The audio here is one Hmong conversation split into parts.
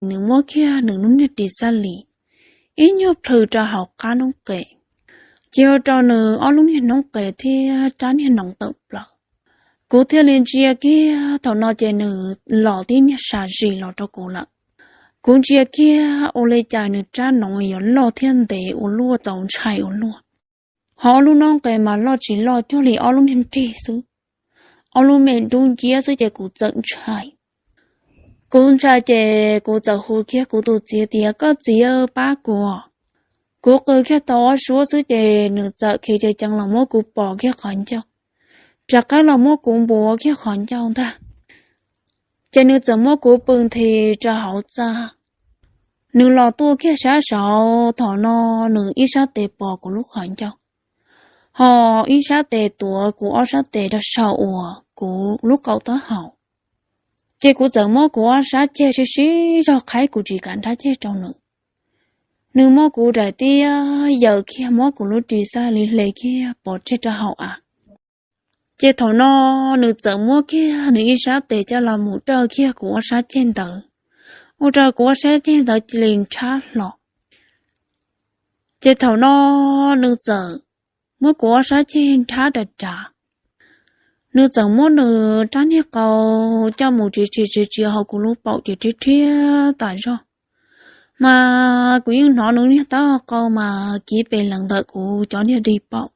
nws muab kiag nws lub niag ris xab lis ib nyuag plhws rau hauv qab noob qes, ces ua rau nws ob lub niag noob qes thiab rab niag noov tawm plaws. Kuv thiaj li ntsia kiag, thaum no ces nws los tib niag sam zis los rau kuv lawm. Kuv ntsia kiag ua li cas nws rab noov yuav loj thiab ntev ua luaj, txaus ntshai ua luaj. Ho ob lub noob qes mas loj tsis loj, cuag li ob lub niag nrig xwb, ob lub me dub nciab xwb, ces kuv txawm ntshai. Kuv ntshai ces kuv txawm hu kiag kuv tus txiv tias, Koj txiv, pab kuv. Kuv qw kiag tau ob suab xwb ces nws txawm khiav ceev ceev los muab kuv pos kiag qhov ncauj, rov qab los muab kuv npuav kiag qhov ncauj ntag. Ces nws txawm muab kuv pw nthi rau hauv txaj. Nws los tuaj kiag sab saud, thaum no nws ib sab tes pos kuv lub qhov ncauj, ho ib sab tes tuav kuv ob sab tes rau saum uas kuv lub qau taub hau. Ces kuv txawm muab kuv ob sab ceg sib sib zog qhaib, kuv tsis kam nrhab ceg rau nws. Nws muab kuv daim tiab yaws kiag, muab kuv lub ris xab lis hle kiag pov tseg rau hauv av. Ces thaum no nws txawm muab kiag nws ib sab tes coj los mus raws kiag kuv ob sab ceg ntawd, ua rau kuv ob sab ceg ntawd cia li nrhab hlo. Ces thaum no nws txawm muab kuv ob sab ceg nrhab rav rav. Nws txawm muab nws rab niag qau coj mus tsis tsis tsis tsis hauv kuv lub paum ces rhiab rhiab tas zog. Mas kuv yeej hnov nws niag taub qau mas kiv pes lees ntawm kuv cov niag dig paum.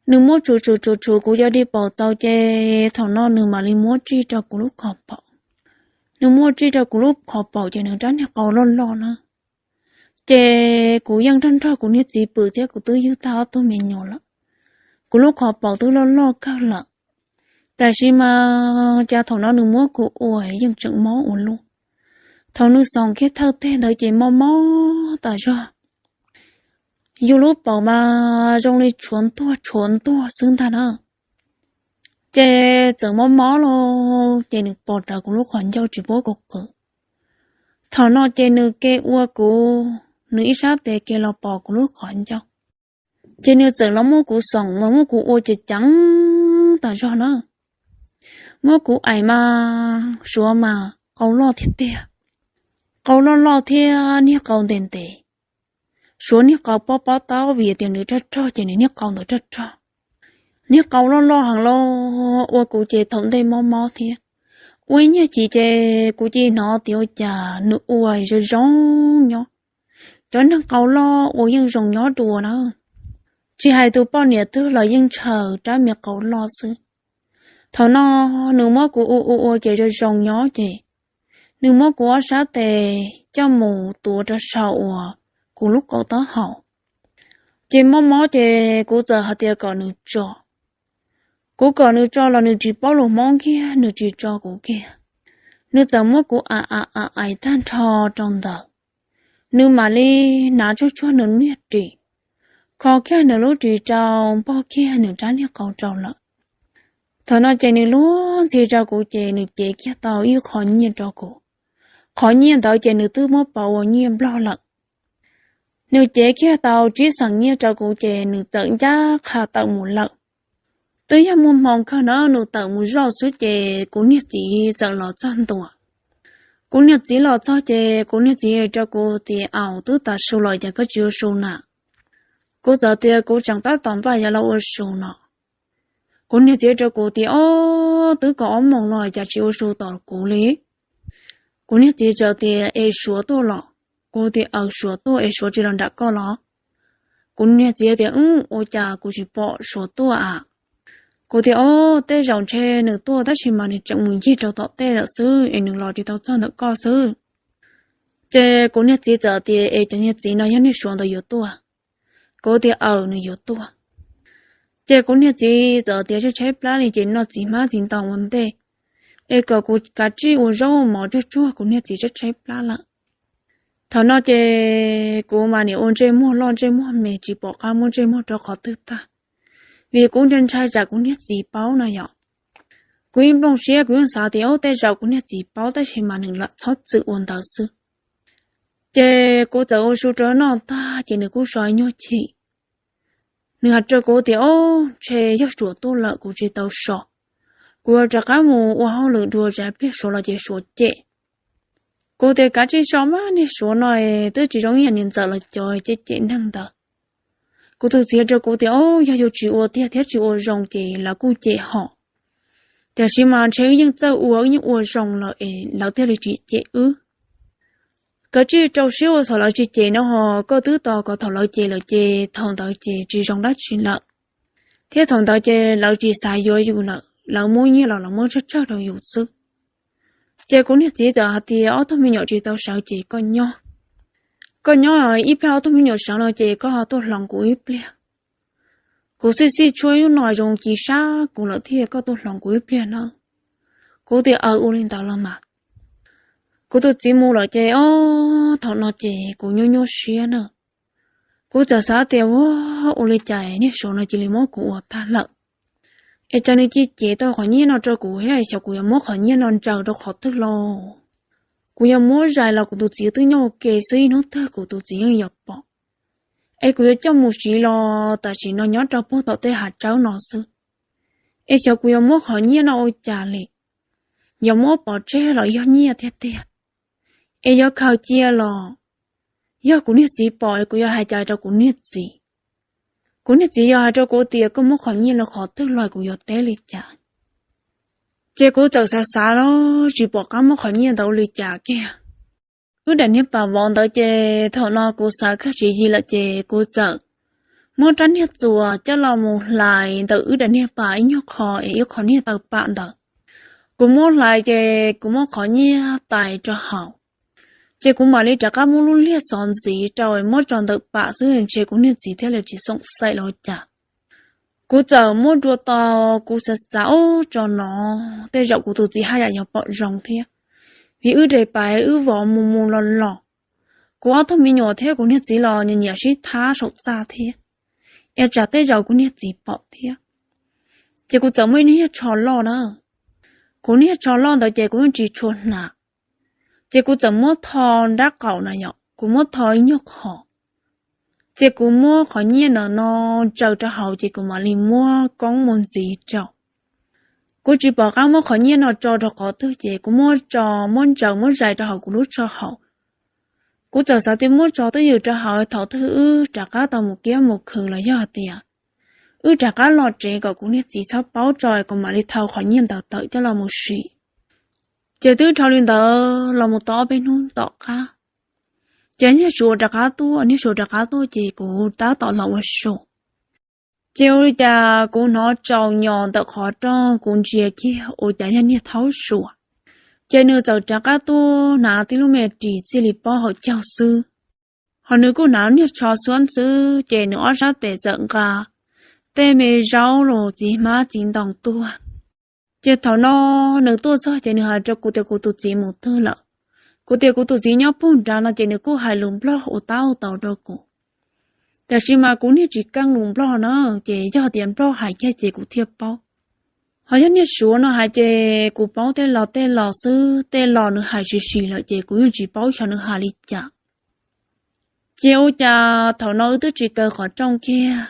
Nws muab tshum tshum tshum tshum kuv cov dig paum txaus ces thaum no nws mam li muab tsij rau kuv lub qhov paum. Nws muab tsij rau kuv lub qhov paum ces nws rab niag qau loj loj na. Ces kuv yeej nrog nrog kuv niag txiv pw thiab kuv twb yug tag ob tug me nyuam lawm. Kuv lub qhov paum twb loj loj kawg lawm, tab sis mas cas thaum no nws muab kuv ua yeej tseem mob ua luaj. Thaum nws xoom kiag thawj teg ntawd ces mob mob tas zog. Yus lub paum mas zoo li tshuav ntuag tshuav ntuag xwb ntag na. Ces txawm mob mob los ces nws pos rawv kuv lub qhov ncauj tsis pub kuv qw. Thaum no ces nws ke ua kuv, nws ib sab tes ke los pos kuv lub qhov ncauj. Ces nws txawm los muab kuv xoom mas muab kuv ua ceev ceev tas zog na. Muab kuv aim mas suav mas qau loj tiag tiag, qau loj loj thiab niag qau ntev ntev. Suav niag qau pob pob taub vim tias nws rog rog ces nws niag qau ntawd rog rog. Niag qau loj loj heev los ua kuv ces thaum ntej mob mob thiab. Ua ib nyuag chim ces kuv cia li hnov tias ua cas nws ua zoo zoo nyob. Cov neeg qau loj ua yeej zoo nyob dua na. Tsis hais tus poj niam twg los yeej ntshaw rab me qau loj xwb. Thaum no nws muab kuv ua ua ua ces zoo zoo nyob ces nws muab kuv ob sab tes coj mus tuav rau saum uas kuv lub qau taub hau. Ces mob mob ces kuv txawm hais tias kom nws tso. Kuv kom nws tso los nws tsis paub lus Hmoob kiag, nws tsis tso kuv kiag. Nws txawm muab kuv aim aim aim aim tag nrho rau ntawd. Nws mam li hnav tsuag tsuag nws niag ris, kho kiag nws lub ris rau, npog kiag nws rab niag qau rau lawm. Thaum no ces nws luag ntxhi rau kuv ces nws cev kiag tau ib qho nyiaj rau kuv. Qhov nyiaj ntawd ces nws twb muab pauv ua nyiaj Nplog lawm. Nws cev kiag tau tsib xeem nyiaj rau kuv ces nws txawm ncaj qha tawm mus lawm. Twb yog muaj hmoo kawg na, nws tawm mus zoj xwb ces kuv niag txiv txawm los txog ntua. Kuv niag txiv los txog ces kuv niag txiv rau kuv tias, Au, twb tav su los cas koj tsis ua su na? Kuv txawm tias, Kuv tseem tab tom npaj yuav los ua su no. Kuv niag txiv rau kuv tias, Ob, twb kaum ob moos no cas tsis ua su tos kuv li? Kuv niag txiv txawm tias, Es Suav tuaj los? Kuv tias, Aws, Suav tuaj es Suav tsis los nram koj los? Kuv niag txiv tias, Ub, ua cas kuv tsis pom Suav tuaj a? Kuv tias, Ob, tej zaum ntshe nws tuaj tab sis mas nws tseem mus ncig rau tom tej lawm xwb es nws los tsis tau txog ntawm koj xwb. Ces kuv niag txiv txawm tias, Es cov niag txiv no yog niag Suav ntawd yuav tuaj? Kuv tias, Aws, nws yuav tuaj. Ces kuv niag txiv txawm tias, Tshaib tshaib plab li ces noj txiv hmab txiv ntoo ua ntej es kom kuv kav tsij ua zaub mov tsuag tsuag. Kuv niag txiv tshaib tshaib plab lawm. Thaum no ces kuv mas niam ua ntsej muag loj ntsej muag me tsis pom qab muab ntsej muag rau qhov twg tag, vim kuv ntshai ntshai tsam kuv niag txiv paub no yom. Kuv ib nplooj siab kuv yeej xav tias, Ub, tej zaum kuv niag txiv paub tab sis mas nws lam txhob txwm ua ntawd xwb. Ces kuv txawm ua su rau noj tag ces nws kuj so ib nyuag chim. Nws hais rau kuv tias, Ob, ntshe yog Suav tuaj lawm, kuv tsis tau so. Kuv yuav rov qab mus ua hauj lwm dua, tsam pliag Suav los ces Suav cem. Kuv tias kav tsij so mas, niag Suav no twb tsis zoo ib yam niam ntxawm los cov cem cem neeg ntawd. Kuv tus txiv rau kuv tias, o, yog yus tsis ua tiag thiab tsis ua zoo ces lawv kuj cem hos. Tiam sis mas ntshe wb yeej txawj ua, wb yeej ua zoo lawm es lawv thiaj li tsis cem wb. Kav tsij rau siab ua thaum lawv tsis cem no ho, koj twb tos kom thaum lawv cem lawm ces thaum ntawd ces tsis zoo dab tsi lawm, thiab thaum ntawd ces lawv tsis xav yuav yus lawm, lawv muab nyiaj los lawv muab tsawg tsawg rau yus xwb. Ces kuv niag txiv txawm hais tias, ob tug me nyuam tsis tau sawv ces koj nyob, koj nyob ib pliag ob tug me nyuam sawv no ces koj ho tuaj hloov kuv ib pliag. Kuv xij xij tshuaj ib hnub no zoo ci sab kuv lawm thiab, koj tuaj hloov kuv ib pliag na. Kuv tias, aws, ua li ntawd los mas. Kuv tus txiv mus lawm ces, o, thaum no ces kuv nyuaj nyuaj siab na. Kuv txawm xav tias, ua, ua li cas niag Suav no cia li muab kuv ua tag lawm, es cas nws cia li cev tau qhov nyiaj no rau kuv thiab, xyov kuv yuav muab qhov nyiaj no ntsaws rau qhov twg los. Kuv yuav muab zais los kuv tus txiv twb nyob ua ke xwb, ib hnub twg kuv tus txiv yeej yuav pom. Es kuv yuav coj mus siv los tam sim no nyob rau puag tom tej hav tsawb no xwb. Es xyov kuv yuav muab qhov nyiaj no ua cas li, yuav muab pov tseg los yog nyiaj tiag tiag, es yuav khaws cia los yog kuv niag txiv pom es kuv yuav hais cas rau kuv niag txiv. Kuv niag txiv yog hais rau kuv tias koj muab qhov nyiaj los qhov twg los kuv yuav teb li cas. Ces kuv txawm xav xav los tsis pom qab muab qhov nyiaj ntawd ua li cas kiag. Wb daim niag pas vov ntawd ces thaum no kuv xav kag tswv yim lawm ces kuv txawm muab rab niag txuas coj los mus hlais ntawm wb daim niag pas ib nyuag qho es ib qho niag taw pam ntawd. Kuv muab hlais ces kuv muab qhov nyiaj tais rau hauv, ces kuv mam li rov qab muab lub liag xov ntxiv rau muab tso ntawm pam xwb, ntshe kuv niag txiv thiaj li tsis xoom xaim los cas. Kuv txawm muab dua tau, kuv xav xav ub tso no, tej zaum kuv tus txiv haj yam yuav pom zoo thiab, vim wb daim pas wb vov mus mus los los, kuv ob tug me nyuam thiab kuv niag txiv los nyiam nyiam sib thab saum txaj thiab, es tsam tej zaum kuv niag txiv pom thiab. Ces kuv txawm muab niag tsho loj na, kuv niag tsho loj ntawd ces kuv yeej tsis tshua hnav, ces kuv txawm muab tho nrab qaum na yom, kuv muab tho ib nyuag qho, ces kuv muab qhov nyiaj ntawm no ntsaws rau hauv ces kuv mam li muab koob mus ntxiv rau. Kuv tsis pom qab muab qhov nyiaj no tso rau qhov twg ces kuv muab tso, muab ntsaws muab zais rau hauv kuv lub tsho hauv. Kuv txawm xav tias muab tso twj ywm rau hauv, thaum twg wb rov qab tau mus kiab mus khw los yog hais tias wb rov qab los tsev kom kuv niag txiv txhob paub tso, kuv mam li thau qhov nyiaj ntawd tawm coj los mus sim. Ces twb dhau li ntawd los mus tau ob peb hnub tom qab, ces niag Suav rov qab tuaj, niag Suav rov qab tuaj ces kuv tab tom los ua su. Ces ua li cas kuv hnov tsaus nyos ntawm qhov rooj, kuv ntsia kiag ua cas yog niag thaub Suav. Ces nws txawm rov qab tuaj hnav tib lub me ris txij li pob hauv caug xwb, ho nws kuj hnav niag tsho xuab ntxwb, ces nws ob sab tes txawm nqa tej me zaub los txiv hmab txiv ntoo tuaj. Ces thaum no nws tuaj txog ces nws hais rau kuv tias kuv tus txiv mus twg lawm. Kuv tias kuv tus txiv nyob puag nrad no, ces nws kuj hais lus Nplog ua tab ua tau rau kuv. Tiam sis mas kuv niag tsis keej lus Nplog na, ces yog tias Nplog hais kiag ces kuv thiaj paub. Ho yog niag Suav no hais ces kuv paub tej lo tej lo xwb, tej lo nws hais sim sim lawm ces kuv yeej tsis paub xyov nws hais li cas. Ces ua cas thaum no wb twb tsis kaw qhov rooj kiag,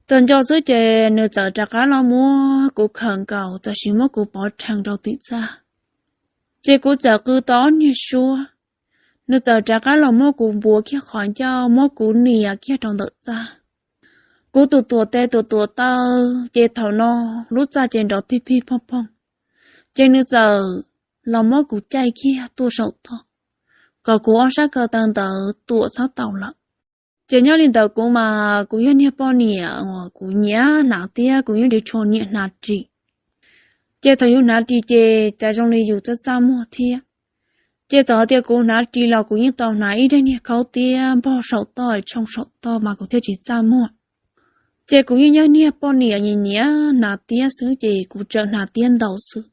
txog nco xwb ces nws txawm rov qab los muab kuv khawm nkaus, txawm sis muab kuv pov rhees rau tim txaj. Ces kuv txawm qw tau ob niag suab, nws txawm rov qab los muab kuv npuav kiag qhov ncauj, muab kuv nias kiag rau ntawm txaj. Kuv tus tuam tes tus tuam taw, ces thaum no lub txaj ces nrov pig pig pog pog, ces nws txawm los muab kuv caij kiag tuaj saum toj, kom kuv ob sab ko taw ntawd tuam txhob tau lawm. Ces nyob li ntawd kuv mas kuv yog niag poj niam uas kuv nyiam hnav tiab, kuv yeej tsis tshua nyiam hnav ris. Ces thaum yus hnav ris ces cas zoo li yus txaj txaj muag thiab. Ces txawm hais tias kuv hnav ris los kuv yeej tau hnav ib daim niag khaub tiab npog saum toj, tshooj saum toj mas kuv thiaj tsis txaj muag. Ces kuv yeej yog niag poj niam nyiam nyiam hnav tiab xwb ces kuv tseem hnav tiab ntau xwb.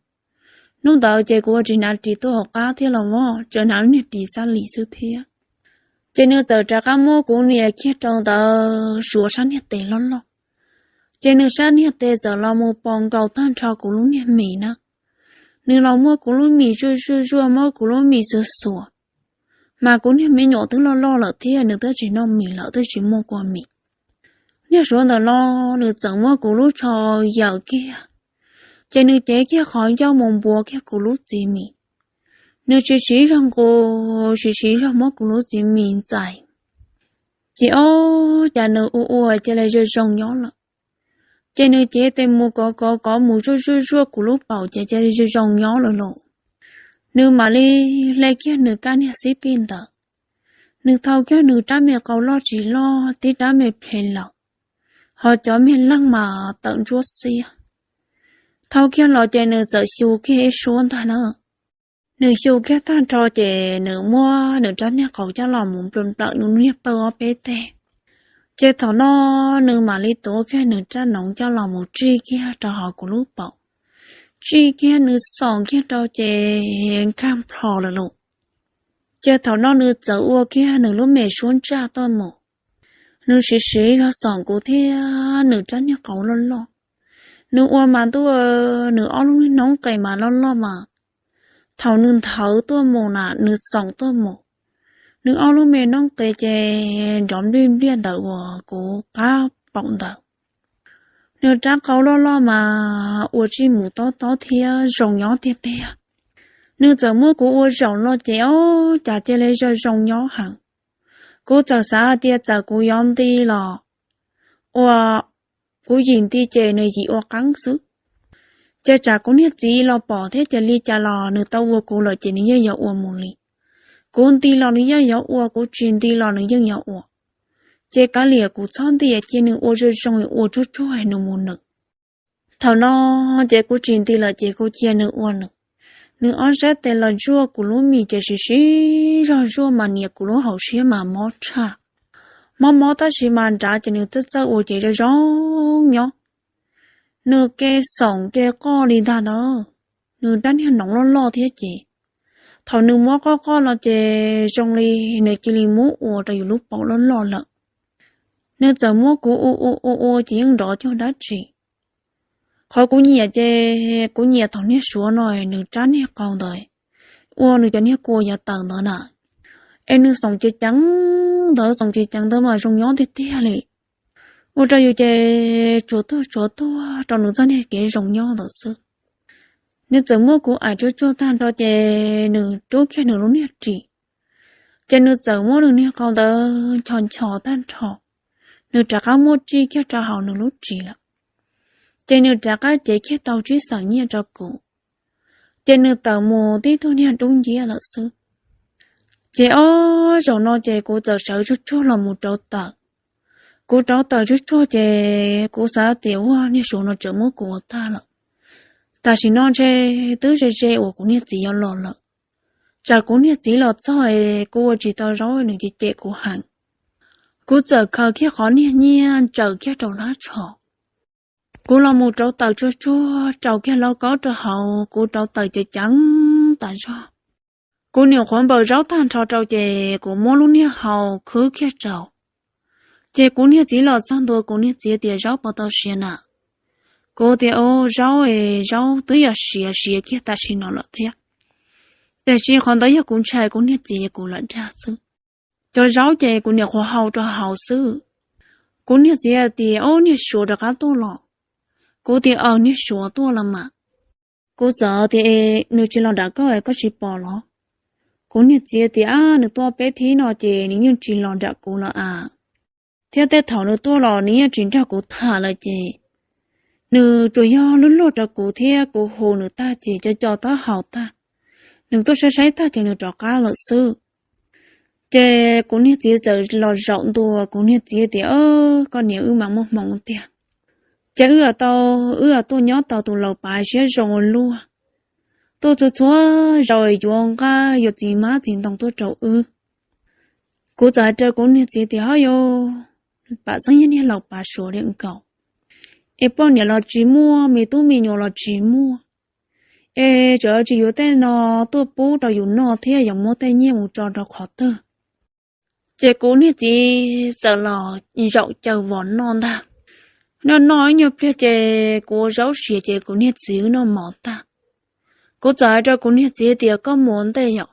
Hnub ntawd ces kuv ua tsis hnav ris tuaj hauv qab thiab los mas tseem hnav lub niag ris txaj li xwb thiab. Ces nws txawm rov qab muab kuv nias kiag rau ntawd, Suav sab niag tes loj loj. Ces nws sab niag tes txawm los mus pos nkaus tag nrho kuv lub niag mis na. Nws los muab kuv lub mis zuaj zuaj zuaj, muab kuv lub mis xuas xuas. Mas kuv niag me nyuam twb loj loj lawm thiab, nws twb tsis noj mis lawm, twb tsis muaj kua mis. Niag Suav ntawm no nws txawm muab kuv lub tsho yaws kiag, ces nws cev kiag qhov ncauj mus npuav kiag kuv lub txiv mis. Nws siv siv zog nqus, siv siv zog muab kuv lub txiv mis ntxais. Ces ob cas nws ua ua cia li zoo zoo nyob lawm. Ces nws cev tes mus kov kov kov mus zuaj zuaj zuaj kuv lub paum ces cia li zoo zoo nyob lawm lauj. Nws mam li hle kiag nws kab niag xib pij ntawd, nws thau kiag nws rab me qau loj tsis loj tib rab me ples laus, ho cov me leeg mas tawm ntsuab xiab. Thau kiag los ces nws txawm xyu kiag ib suab ntag na. Nws xyu kiag tag nrho ces nws muab nws rab niag qau coj los mus nplawm nplawm nws niag pawg ob peb teg. Ces thaum no nws mam li tuav kiag nws rab noov coj los mus tsij kiag rau hauv kuv lub paum. Tsij kiag nws xoom kiag rau ces nkag nplho lawm lauj. Ces thaum no nws txawm ua kiag nws lub me suab ntsaj tuaj mus. Nws siv siv zog xoom kuv thiab nws rab niag qau loj loj. Nws ua mas ntuj, nws ob lub noob qes mas loj loj mas. Thaum nws nthawv tuaj mus na nws xoom tuaj mus, nws ob lub me noob qes ces nrov npliaj npliaj ntawd uas kuv qab paum ntawd. Nws rab qau loj loj mas ua tsij mus tob tob thiab zoo nyob tiag tiag. Nws txawm muab kuv ua zaum no ces ob cas cia li zoo zoo nyob heev. Kuv txawm xav tias txawm kuv yuav nti los ua, kuv yim nti ces nws yim ua qeeb xwb. Ces tsam kuv niag txiv los pom thiab ces li cas los nws tau ua kuv lawm ces nws yeej yuav ua mus li. Kuv nti los nws yeej yuav ua, kuv tsis nti los nws yeej yuav ua. Ces kav liam kuv txhob nti cia nws ua zoo zoo, ua tsuag tsuag nws mus nws. Thaum no ces kuv tsis nti lawm ces kuv cia nws ua nws. Nws ob sab tes los zuaj kuv lub mis ces siv siv zog zuaj mas niam kuv lub hauv siab mas mob tshaj. Mob mob tab sis mas nrad ces nws txawj txawj ua ces zoo zoo nyob. Nws ke xoom ke qoj li ntag na. Nws rab niag noov loj loj thiab ces thaum nws muab qoj qoj no ces zoo li nws cia li muab ua rau yus lub paum loj loj lawm. Nws txawm muab kuv ua ua ua ua ces yeej nrov cuag dab tsi. Qhov kuv nyiam ces kuv nyiam thaum niag suav no nws rab niag qau ntawd ua nws cov niag kua yav tawm ntawd na, es nws xoom ceev ceev ntawd, xoom ceev ceev ntawd mas zoo nyob tiag tiag li. Ua rau yus ces tsuav tuag tsuav tuag rau nws txoj niag kev zoo nyob ntawd xwb. Nws txawm muab kuv aim tsuag tsuag tag nrho ces nws rub kiag nws lub niag ris, ces nws txawm muab nws niag qau ntawd nchos nchos tag nrho, nws rov qab muab tsij kiag rau hauv nws lub ris lawm. Ces nws rov qab cev kiag tau tsib xeem nyiaj rau kuv, ces nws tawm mus tib tug niag dub nciab lawm xwb. Ces ob zaug no ces kuv txawm sawv tsuag tsuag los mus rauv taws. Kuv rauv taws tsuag tsuag ces kuv xav tias ua niag suav no tseem muab kuv ua tag lawm. Tam sim no ntshe twb ze ze uas kuv niag txiv yuav los lawm. Tsam kuv niag txiv los txog es kuv ua tsis tau zaub nws cem cem kuv heev. Kuv txawm khaws kiag qhov niag nyiaj ntsaws kiag rau hlab tsho. Kuv los mus rauv taws tsuag tsuag rau kiag lauj kaub rau hauv, kuv rauv taws ceev ceev tas zog. Kuv nyuam qhuav npaws zaub tag nrho rau ces kuv muab lub niag hau khwb kiag rau. Ces kuv niag txiv los txog ntua, kuv niag txiv tias zaub puas tau siav na? Kuv tias zaub es zaub twb yog siav siav kiag tam sim no lawm thiab, tiam sis qhov ntawd yog kuv ntshai kuv niag txiv kuv lam dag xwb. Cov zaub ces kuv nyuam qhuav hau rau hauv xwb. Kuv niag txiv tias ob niag suav rov qab tuaj los? Kuv tias aws, niag suav tuaj los mas. Kuv txawm tias nws tsis los nram koj es koj tsis pom los? Kuv niag txiv tias nws tuaj peb thib no ces nws yeej tsis los nram kuv lawm as. Thiab tej thaum nws tuaj los nws yeej tsis nrog kuv tham lawm ces nws tsuas yog luag luag rau kuv thiab kuv hu nws tag ces co co taub hau tag, nws tuaj saib saib tag ces nws rov qab lawm xwb. Ces kuv niag txiv txawm los zaum ntua, kuv niag txiv tias koj niam, wb mam muaj hmoo tiag. Ces wb tau, wb tuaj nyob tau tus laus pav siab zoo ua luaj, tuaj txhua txhua zaus yuav nqaij yuav txiv hmab txiv ntoo tuaj rau wb. Kuv txawm hais rau kuv niag txiv tias hov yus, pam txeeb yog niag laus pav suav li nkaus, es poj niam los tsis muaj, me tub me nyuam los tsis muaj, es tseem tsis yuav tej no tuaj pub rau yus noj thiab yuav muab tej nyiaj mus tso rau qhov twg. Ces kuv niag txiv txawm los zaum caw vos noj ntag. Noj noj ib nyuag pliag ces kuv zaub siav ces kuv niag txiv wb noj mov tag. Kuv txawm hais rau kuv niag txiv tias koj mus ua ntej yom,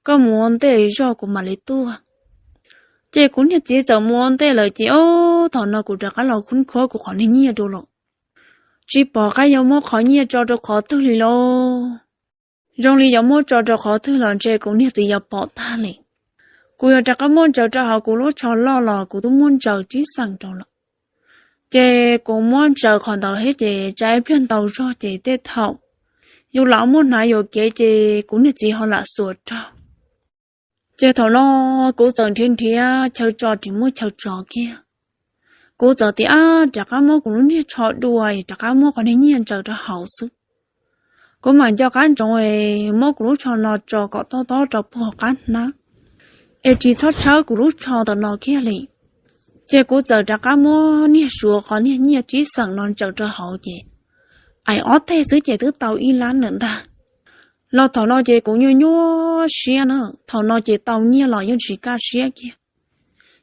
koj mus ua ntej zog kuv mam li tuaj. Ces kuv niag txiv txawm mus ua ntej lawm ces ob thaum no kuv rov qab los khub khuab kuv qhov niag nyiaj rau lawm, tsis pom qab yuav muab qhov nyiaj tso rau qhov twg li lauj. zoo li yuav muab tso rau qhov twg los ntshe kuv niag txiv yuav pom tag li. Kuv yuav rov qab muab ntsaws rau hauv kuv lub tsho loj los kuv twb muab ntsaws tsib xeem rau lawm. Ces kuv muab ntsaws qhov ntawd thiab ces tsa ib pliag ntau zog ces tej thaum yus lam muab hnav yuam kev ces kuv niag txiv ho lam xuas raug. Ces thaum no kuv txawm nrhiav nrhiav chaw tso tsis muaj chaw tso kiag. Kuv txawm tias, ab, rov qab muab kuv lub niag tsho dua, rov qab muab qhov niag nyiaj ntsaws rau hauv xwb. Kuv mam nco qab ntsoov es muab kuv lub tsho no tso kom tob tob rau puag qab hnab, es tsis txhob tshawb kuv lub tsho ntawm no kiag li. Ces kuv txawm rov qab muab niag suav qhov niag nyiaj tsib xeem no ntsaws rau hauv ces aim ob teg xwb ces twb tau ib lab lawm ntag. Los thaum no ces kuv nyuaj nyuaj siab na, thaum no ces tau nyiaj los yeej tsis kaj siab kiag.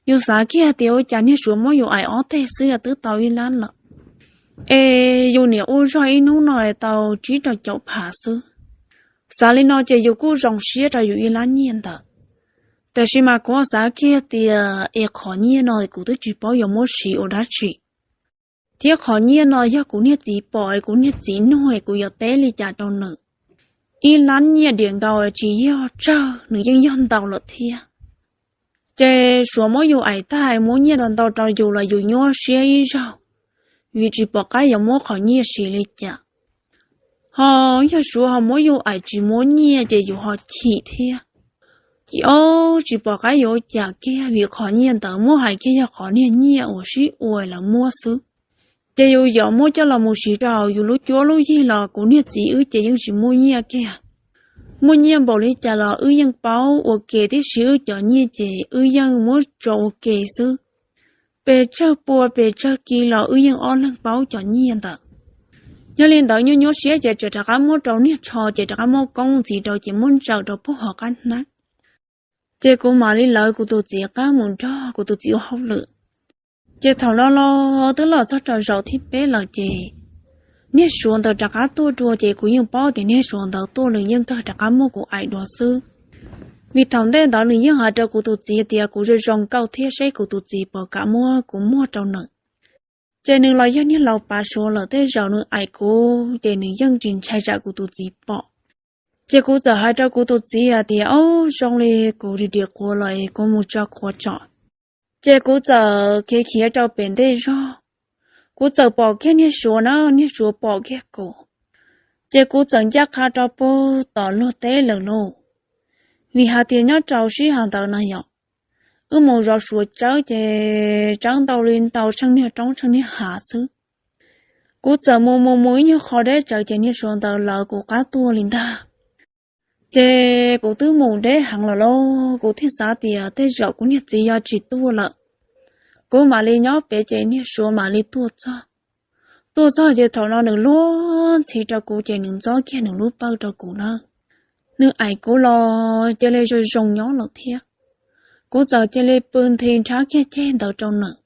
Yus xav kiag tias ua cas niag suav muab yus aim ob teg xwb twb tau ib lab lawm, es yus niam ua zog ib hnub no tau tsib rau caum phav xwb. Xav li no ces yus kuj zoo siab rau yus ib lab nyiaj ntawd. Tiam sis mas kuv xav kiag tias es qhov nyiaj no kuv twb tsis paub yuav muab siv ua dab tsi, thiab qhov nyiaj no yog kuv niag txiv pom es kuv niag txiv nug es kuv yuav teb li cas rau nws. Ib lab nyiaj diam nkaus tsis yog tsawg, nws yeej yog ntau lawm thiab. Ces suav muab yus aim tag muab nyiaj ntau ntau rau yus los yus nyuaj siab ib zaug, vim tsis pom qab yuav muab qhov nyiaj siv li cas. Ho yog suav ho muab yus aim tsis muab nyiaj ces yus ho chim thiab. Ces ob tsis pom qab yuav ua cas kiag vim qhov nyiaj ntawd muab hais kiag yog qhov niag nyiaj uas sib ua lawv muab xwb. Ces yus yuav muab coj los mus siv rau hauv yus lub cuab lub yig los kuv niag txiv wb ces yeej tsis muaj nyiaj kiag. Muaj nyiaj npaum li cas los wb yeej paub ua ke tib si, wb cov nyiaj ces wb yeej muab tso ua ke xwb. Pes tsawg pua pes tsawg kis los wb yeej ob leeg paub cov nyiaj ntawd. Yog li ntawd nyuaj nyuaj siab ces txawm rov qab muab rau niag tsho ces rov qab muab koob ntxiv rau ces muab ntsaws rau puag hauv qab hnab. Ces kuv mam li lawv kuv tus txiv qab mus nrog kuv tus txiv ua hauj lwm. Ces thaum no los twb los txog rau zaum thib peb lawm ces niag suav ntawd rov qab tuaj dua ces kuv yeej paub tias niag suav ntawd tuaj nws yeej kawg rov qab muab kuv aim dua xwb. Vim thaum ntej ntawd nws yeej hais rau kuv tus txiv tias kuv zoo zoo nkauj thiab seb kuv tus txiv puas kam muab kuv muag rau nws. Ces nws los yog niag laus pav suav lawm tej zaum nws aim kuv ces nws yeej tsis ntshai tsam kuv tus txiv pom. Ces kuv txawm hais rau kuv tus txiv hais tias, ob, zoo li kuv dim dim quav lawm es kuv mus tso quav tso. Ces kuv txawm khiav khiav rau pem ntej zog, kuv txawm pom kiag niag suav na, niag suav pom kiag kuv. Ces kuv txawm ncaj qha rau puag tom luag teb lawm lauj. Vim hais tias nyob rau sij hawm ntawd no yom, wb mus zov suav tsawb ces tsawb ntau li ntau tsheej niag roob tsheej niag hav xwb. Kuv txawm mus mus mus ib nyuag qho deb tsawv ces niag suav ntawd lawv kuv qab tuaj li ntag. Ces kuv twb mus deb heev lawm lauj, kuv thiaj xav tias tej zaum kuv niag txiv yog tsis tuaj lawm, kuv mam li nyob pem ces niag suav mam li tuaj txog. Tuaj txog ces thaum no nws luag ntxhi rau kuv ces nws ntxob kiag nws lub pawj rau kuv na. Nws aim kuv los cia li zoo zoo nyob lawm thiab. Kuv txawm cia li pw nthi nrhab kiag ceg ntawd rau nws.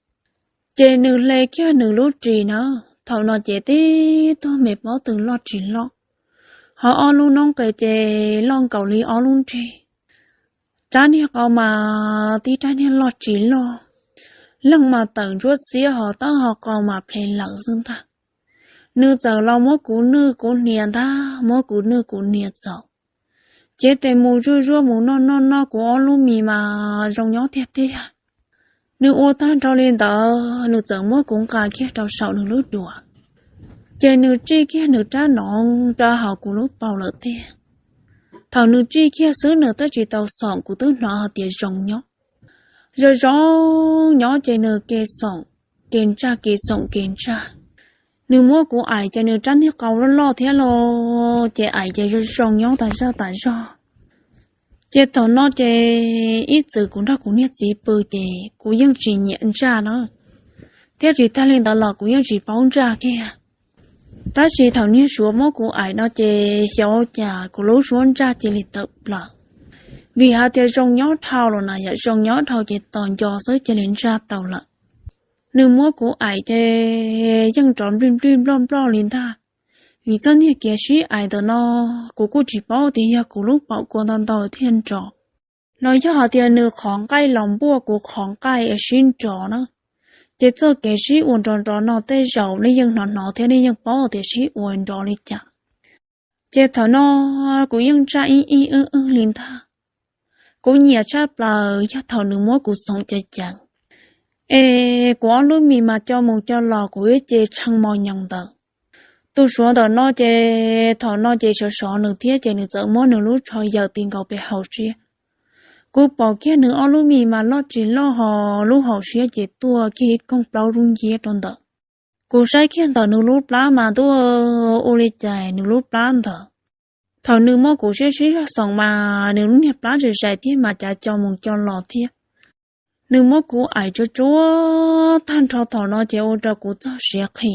Ces nws hle kiag nws lub ris na, thaum no ces tib tug me pob tw loj tsis loj, ho ob lub noob qes ces loj nkaus li ob lub nrig. Rab niag qau mas tib rab niag loj tsis loj, leeg mas tawm ntsuab xiab ho taub hau qau mas ple lawm xwb ntag. Nws txawm los muab kuv nwj kuv hnias ntag, muab kuv nwj kuv hnias txaus. Cev tes mus zuaj zuaj mus noj noj noj kuv ob lub mis mas zoo nyob tiag tiag. Nws ua tag nrho li ntawd nws txawm muab kuv nqa kiag rau saum nws lub duav, ces nws tsij kiag nws rab noov rau hauv kuv lub paum lawm tiag. Thaum nws tsij kiag xwb nws twb tsis tau xoom kuv twb hnov hais tias zoo nyob. Zoo zoo nyob ces nws ke xoom ke ntsaj ke xoom ke ntsaj. Nws muab kuv aim ces nws rab niag qau loj loj thiab los ces aim ces zoo zoo nyob tas zog tas zog. Ces thaum no ces ib txwm kuv nrog kuv niag txiv pw ces kuv yeej tsis nyiam ntsaj na, thiab tsis tag li ntawd los kuv yeej tsis paub ntsaj kiag. Tab sis thaum niag suav muab kuv aim no ces xyov cas kuv lub suab ntsaj cia li tawm plaws, vim hais tias zoo nyob dhau los na, yam zoo nyob dhau ces tos nco xwb cia li ntsaj tau lawm. Nws muab kuv aim ces yeej nrov nplij nplij nploj nploj li ntag. Vim txoj niag kev sib aim ntawm no kuv kuj tsis paub tias yog kuv lub paum kua ntau ntau thiaj nrov, los yog hais tias nws qhov nqaij los npuaj kuv qhov nqaij es sib nrov na. Ces txoj kev sib ua nrov nrov no tej zaum nej yeej hnov hnov thiab nej yeej paub tias sib ua nrov li cas. Ces thaum no kuv yeej ntsaj ib ib wb wb li ntag. Kuv nyiam tshaj plaws yog thaum nws muab kuv xoom ceev ceev, es kuv ob lub mis mas co mus co los kuv ib ce tshee mos nyoos ntawd. Tus suav ntawm no ces thaum no ces sov sov nws thiab ces nws txawm muab nws lub tsho yaws ti nkaus pem hauv siab. Kuv pom kiag nws ob lub mis mas loj tsis loj ho lub hauv siab ces tuaj kiag ib koog plaub lub nciab rau ntawd. Kuv saib kiag ntawm nws lub plab mas ntuj, ua li cas nws lub plab ntawd, thaum nws muab kuv siab sib zog xoom mas nws lub niag plab zais zais thiab mas cav co mus co los thiab. Nws muab kuv aim tsuag tsuag tag nrho thaum no ces ua rau kuv txog siav qhi.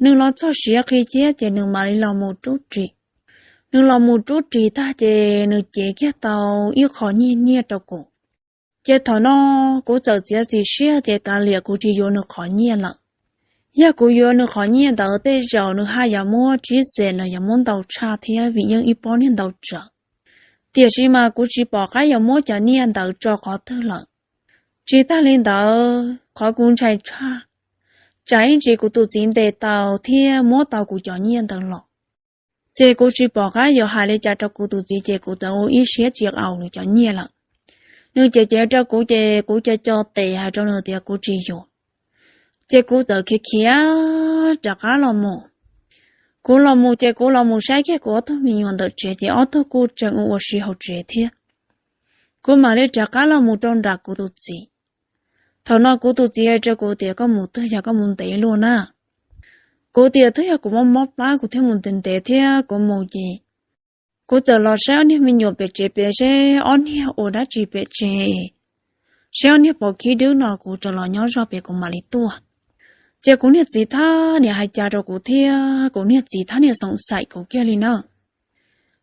Nws los txog siav qhi thiab ces nws mam li los mus rub ris. Nws los mus rub ris tag ces nws cev kiag tau ib qho nyiaj nyiaj rau kuv. Ces thaum no kuv txawm txiav txim siab tias kav liam kuv tsis yuav nws qhov nyiaj lawm. Yog kuv yuav nws qhov nyiaj ntawd tej zaum nws haj yam muab tsib xees los yog muab ntau tshaj thiab vim yeej ib pob niag ntau tsawv. Tiam sis mas kuv tsis pom qab yuav muab cov nyiaj ntawd tso qhov twg lawm. Tsis tag li ntawd qhov kuv ntshai tshaj, tsam ib ntsis kuv tus txiv ntes tau thiab muab tau kuv cov nyiaj ntawd los. Ces kuv tsis pom qab yuav hais li cas rau kuv tus txiv ces kuv txawm ua ib siab tsis aus nws cov nyiaj lawm. Nws cev cev rau kuv ces kuv co co tes hais rau nws tias kuv tsis yuav. Ces kuv txawm khiav khiav rov qab los mus. Kuv los mus ces kuv los mus saib kiag kuv ob tug me nyuam ntawm tsev ces ob tug kuj tseem ua ua si hauv tsev thiab. Kuv mam li rov qab los mus rau nram kuv tus txiv. Thaum no kuv tus txiv hais rau kuv tias koj mus twg yog koj mus ntev luaj na. Kuv tias twb yog kuv mob mob plab kuv thiaj mus ntev ntev thiab kuv mus ces kuv txawm los saib ob niag me nyuam pem tsev pem seb ob niag ua dab tsi pem tsev, seb ob niag puas khib dwb no kuv rov los nyob zog pem kuv mam li tuaj. Ces kuv niag txiv thab niam hais cas rau kuv thiab kuv niag txiv thab niam xoom xaim kuv kiag li na.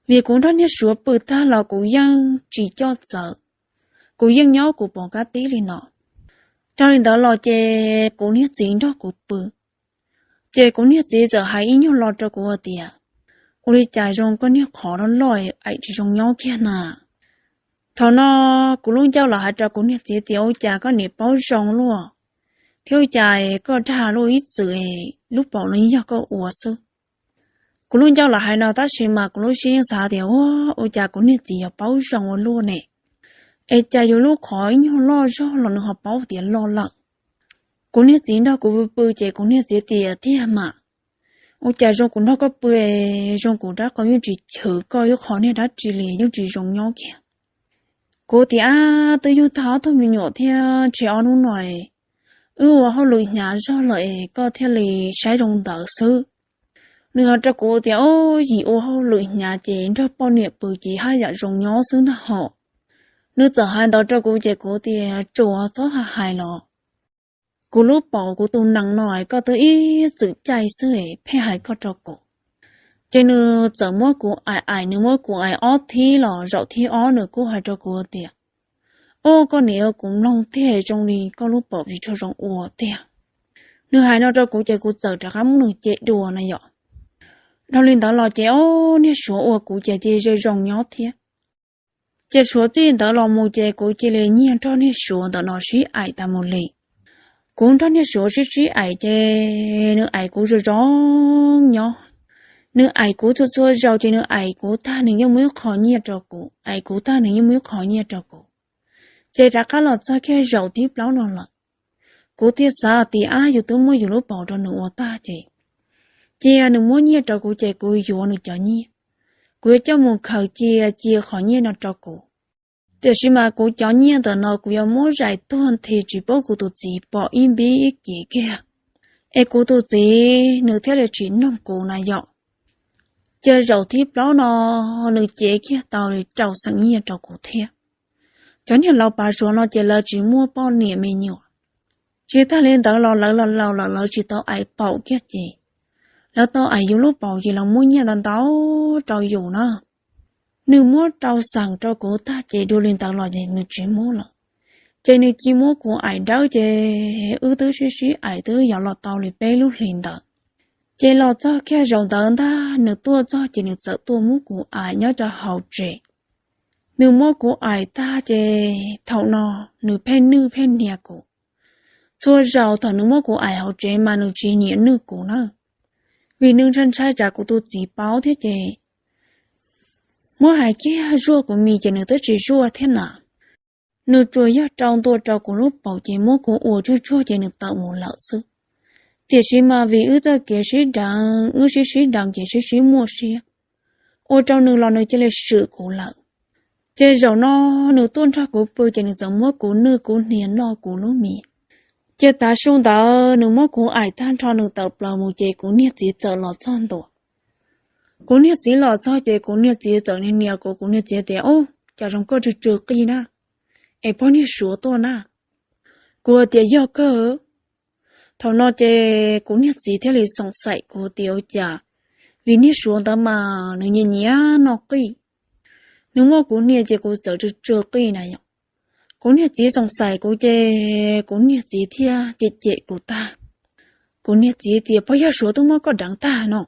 Vim kuv nrog niag suav pw tag los kuv yeej tsis coj txawv, kuv yeej nyob kuv pom kab tib li no. Raws li ntawd los ces kuv niag txiv nrog kuv pw. Ces kuv niag txiv txawm hais ib nyuag lo rau kuv tias, ua li cas zoo koj niag qhov loj loj aim tsis zoo nyob kiag na. Thaum no kuv lub ncauj los hais rau kuv niag txiv tias ua cas koj niam paub zoo luaj, thiab ua cas koj dag luaj ib txwm, lub paum no yog koj ua xwb. Kuv lub ncauj los hais no tab sis mas kuv lub siab yeej xav tias ua, ua cas kuv niag txiv yuav paub zoo ua luaj ne, es cas yus lub qhov ib nyuag loj zog los nws ho paub tias loj lawm. Kuv niag txiv nrog kuv pw pw ces kuv niag txiv tias tiag mas, ua cas zoo kuv nrog koj pw, zoo kuv rab qau yeej tsis chwv koj ib qho niag dab tsi li yeej tsis zoo nyob kiag. Kuv tias ab twb yug tag ob tug me nyuam thiab ntshe ob hnub no wb ua hauj lwm hnyav zog lawm es koj thiaj li saib zoo ntawd xwb. Nws hais rau kuv tias o, yim ua hauj lwm hnyav ces nrog poj niam pw ces haj yam zoo nyob xwb ntag hos. Nws txawm hais ntawd rau kuv ces kuv tias tsuas txhob hais hais los, kuv lub paum kuv tus nees no koj twb ib txwm caij xwb pheej hais koj rau kuv. Ces nws txawm muab kuv aim aim, nws muab kuv aim ob thib los zaum thib ob nws kuj hais rau kuv tias o, koj niam, kuv mloog tiag zoo li koj lub paum tsis tshua zoo ua tiag. Nws hais no rau kuv ces kuv txawm rov qab muab nws cem dua na yom. Dhau li ntawd los ces o, niag suav ua kuv ces cia li zoo nyob thiab. Ces suav txij ntawd los mus ces kuv cia li nyiag nrog niag suav ntawm no sib aim tas mus li. Kuv nrog niag suav sib sib aim ces nws aim kuv zoo zoo nyob. Nws aim kuv txhua txhua zaus ces nws aim kuv tag nws yeej muab ib qho nyiaj rau kuv, aim kuv tag nws yeej muab ib qho nyiaj rau kuv. Ces rov qab los txog kiag zaum thib plaub no lawm, kuv thiaj xav tias ab yus twb muab yus lub paum rau nws ua tag ces cia nws muab nyiaj rau kuv ces kuv yuav nws cov nyiaj. Kuv yuav coj mus khaws cia cia qhov nyiaj no rau kuv. Tiam sis mas kuv cov nyiaj ntawm no kuv yuav muab zais tuag nthi tsis pub kuv tus txiv pom ib npib ib kiv kiag, es kuv tus txiv nws thiaj li tsis noog kuv na yom. Ces zaum thib plaub no nws cev kiag tau li rau xeem nyiaj rau kuv thiab. Cov niag laus pav suav no ces lawv tsis muaj poj niam me nyuam. Tsis tag li ntawd los lawv laus laus lawm lawv tsis tau aim paum kiag ces lawv tau aim yus lub paum ces lawv muab nyiaj ntau ntau rau yus na. Nws muab rau xeem rau kuv tag ces dua li ntawd los nws tsis muab lawm. Ces nws cia muab kuv aim dawb ces wb twb sib sib aim twb yuav los tau li peb lub hlis ntawd. Ces los txog kiag zaum ntawd ntag nws tuaj txog ces nws txawm tuaj muab kuv aim nyob rau hauv tsev. Nws muab kuv aim tag ces thaum no nws pheej nwj pheej hnia kuv. Txhua zaus thaum nws muab kuv aim hauv tsev mas nws tsis nyiam nwj kuv na, vim nws ntshai ntshai tsam kuv tus txiv paub thiab ces Muab hais kiag zuaj kuv mis ces nws twb tsis zuaj thiab na. Nws tsuas yog rau ntua rau kuv lub paum ces muab kuv ua tsuag tsuag ces nws tawm mus lawm xwb. Tiam sis mas vim wb txoj kev sib deev, wb sib sib deev ces sib sib muaj siab, ua rau nws los nws cia li swm kuv lawm. Ces zaum no nws tuaj nrog kuv pw ces nws txawm muab kuv nwj kuv hnia noj kuv lub mis. Ces tav su ntawd nws muab kuv aim tag nrho nws tawm plaws mus ces kuv niag txiv txawm los txog ntua. Kuv niag txiv los txog ces kuv niag txiv txawm nias nias kuv, kuv niag txiv tias, Ub, cas zoo koj tsw tsw qij na, es pog niag suav tuaj na? Kuv tias, Yog kawg. Thaum no ces kuv niag txiv thiaj li xoom xaim kuv tias, Ua cas vim niag suav ntawd mas nws nyiam nyiam noj qij, nws muab kuv hnia ces kuv txawm tsw tsw qij na yom. Kuv niag txiv xoom xaim kuv ces kuv niag txiv thiaj cem cem kuv tag. Kuv niag txiv tias, Pog, yog suav twb muab koj deev tag no.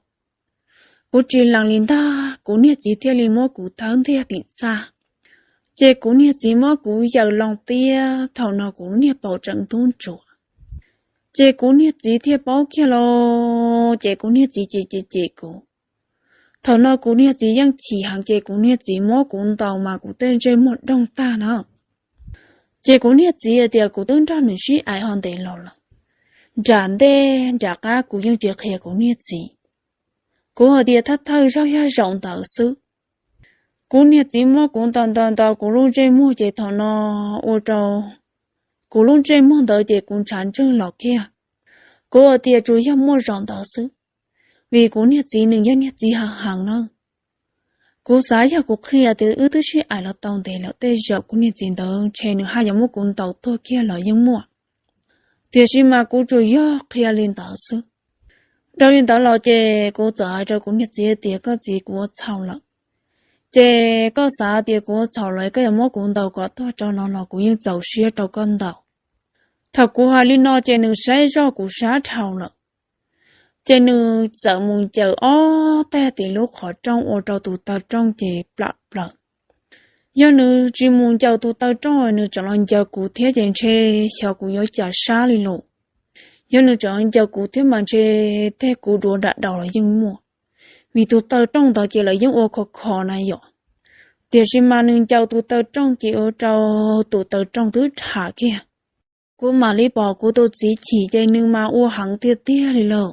Kuv tsis lees li ntag, kuv niag txiv thiaj li muab kuv thawb ntiag tim txaj. Ces kuv niag txiv muab kuv yaws loo tiab, thaum no kuv niag paum tseem ntub ntsuav. Ces kuv niag txiv thiaj paub kiag lauj, ces kuv niag txiv cem cem cem kuv. Thaum no kuv niag txiv yeej chim heev ces kuv niag txiv muab kuv ntaus mas kuv tej ntsej muag doog tag na. Ces kuv niag txiv hais tias kuv twb nrog nws sib aim ho ntev los lawm, nram ntej nram qab kuv yeej tsis qhia kuv niag txiv. Kuv hais tias thawj thawj zaug yog zaum ntawd xwb. Kuv niag txiv muab kuv ntaus ntaus ntaus kuv lub ntsej muag ces thaum no ua rau kuv lub ntsej muag ntawd ces kuv ntshav ntswg los kiag. Kuv hais tias tsuas yog muaj zaum ntawd xwb, vim kuv niag txiv nws yog niag txiv heev heev na. Kuv xav yog kuv qhia tias wb twb sib aim los tau ntev lawm, tej zaum kuv niag txiv ntawd ntshe nws haj yam muab kuv ntaus tuag kiag los yeej muaj. Tiam sis mas kuv tsuas yog qhia li ntawd xwb. Dhau li ntawd los ces kuv txawm hais rau kuv niag txiv tias, Koj txiv, kuv ua txhaum lawm. Ces koj xav tias kuv ua txhaum los koj yuav muab kuv ntaus kom tuag rau no los kuv yeej txaus siab rau koj ntaus. Thaum kuv hais li no ces nws saib zoj kuv sab dhau lawm. Ces nws txawm mus ncaws ob tag tim lub qhov rooj ua rau tus taw rooj ces plam plaws. Yog nws tsis mus ncaws tus taw rooj, nws tseem los ncaws kuv thiab ces ntshe xyov kuv yuav cas sab li lus. Yog nws tseem los ncaws kuv thiab mas ntshe tej kuv duav dam daus los yeej muaj, vim tus taw rooj ntawd ces lawv yeej ua khov kho na yom. Tiam sis mas nws ncaws tus taw rooj ces ua rau tus taw rooj twb dham kiag. Kuv mam li pom kuv tus txiv chim ces nws mas ua heev tiag tiag li lauj.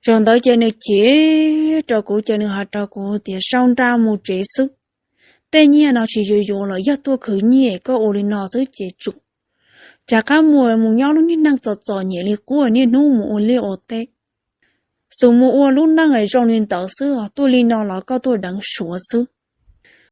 Zaum ntawd ces nws chim rau kuv ces nws hais rau kuv tias, Sau nra mus tsev xwb, tej nyiaj no tsis yuav yuav lawm, yog tuaj khwv nyiaj koj ua li no xwb ces tsum. Rov qab mus, mus nyob lub niag neej txom txom nyem li qub, niaj hnub mus ua liaj ua teb, xub mus ua lub neej zoo li ntawd xwb, tuaj li no los koj tuaj deev suav xwb.